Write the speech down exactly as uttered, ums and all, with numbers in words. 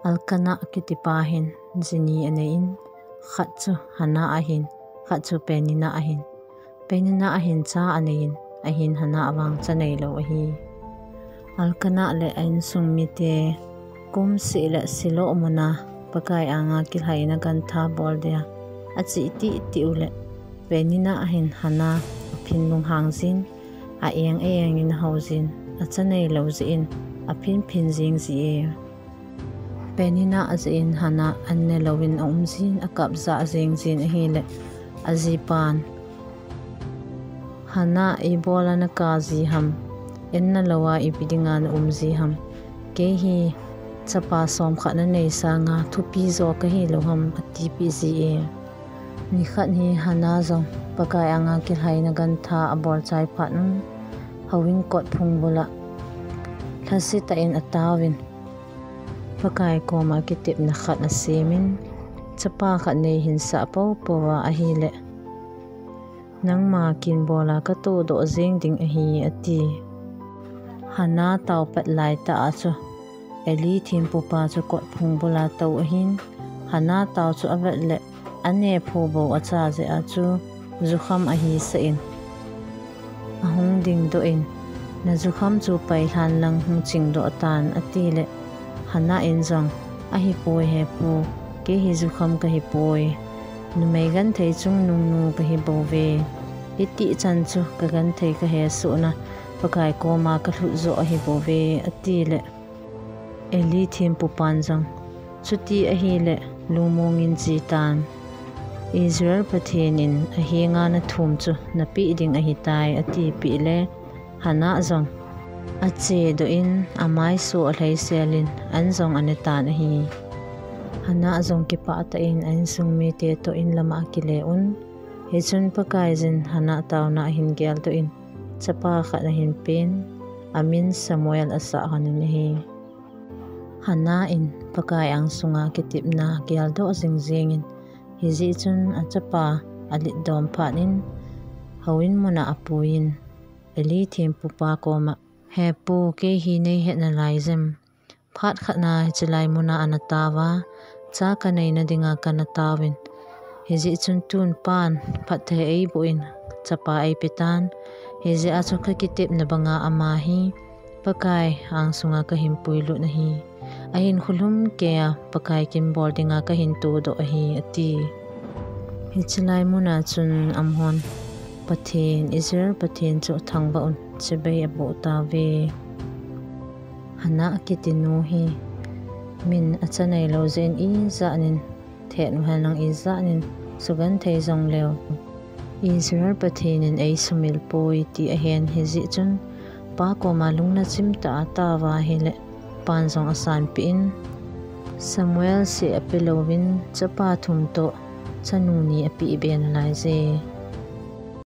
Elkanah kitipa hin ji ni anei in, khat chu Hannah ahin, khat chu Peninnah ahin. Peninnah ahin cha anei in, ahin Hannah vang cha neilou ahi. Elkanah le a insung mite kum seh le Shiloh muna Pakai anga kilhaina gantha bol dia ache titi uleh, Peninnah ahin Hannah aphin lunghang jin, a eng eng in ahou jin, acha neilou jeh in aphin phin jing ji e. Peninnah ajeh in Hannah an nelou in aum jin, akap jah jing jin ahileh, ajipan, Hannah, ibola nakap ji ham? An nelou a ipi dinga naum ji ham? Kei hi chapa som khat nanei sanga thupi jo kahilou ham, atipeh ji e. Nikhat hi Hannah jong Pakai anga kilhaina gantha abol chai phat un, houin kot phung bula lhasetah in ataovin, Pakai koma kitepna khat asemin, chapa khat neihinsah poupou va ahileh, nangma kin bola katohdoh jeng ding ahi, ati. Hannah taopat laitah a chu Eli thempupa chu kot phung bula tou ahin, Hannah tao chu avet leh, anephu bou acha jeh a chu jukham ahisah in, ahung dingdoh in, najukham chu pailhan lang hung chingdoh tan, atileh, Hannah in jong, ahipoi hepu, kei hi jukham kahipoi. Numei genthei chungnung nu kahibouve. Hitih chan chu kagenthei kahesohna Pakai koma kalhut joh ahibouve, atileh, Eli thempupan jong, chuti ahileh lungmong in chetan, Israel Pathen in ahenga nathum chu napeh ding ahitai, atipeh le, Hannah jong achedoh in amaiso alheisel in an jong anetan ahi. Hannah jong kipah tah in a insung mite toh in lama akile un, hichun Pakaiyin Hannah taona ahin geldoh in, chapa khat ahin pen, amin Samuel asah lhonin ahi. Hannah in Pakai angsunga kitepna geldoh jing jengin, hijeh chun achapa aletdom phat in, houin muna apuiyin, Eli thempupa koma, hepu, kei hi neihet nalai jem? Phat khatna hichelai muna anataova, cha kaneina dinga kanataovin, hijeh chun tun pan phatthei eiboh in, chapa eipetan, hijeh a chu kakitepna banga ama hi Pakai angsunga kahin puilut ahi. Ahinkho lhumkeiya Pakai kin bol dinga kahin tohdoh ahi, ati. Hichelai muna chun amahon, Pathen, Israel Pathen chu thangvah un, chibai aboh tauve. Hannah kitinu hi min acha neilou jeh in ijat in thet uhen lang, ijat in sugenthei jongleu, Israel Pathen in eisumil poi ti ahen, hijeh chun pa koma lungna chimtah a ataova ahileh, pan jong asanpeh in, Samuel seh apelouvin chapa thum toh chanu ni apehbe nalaije.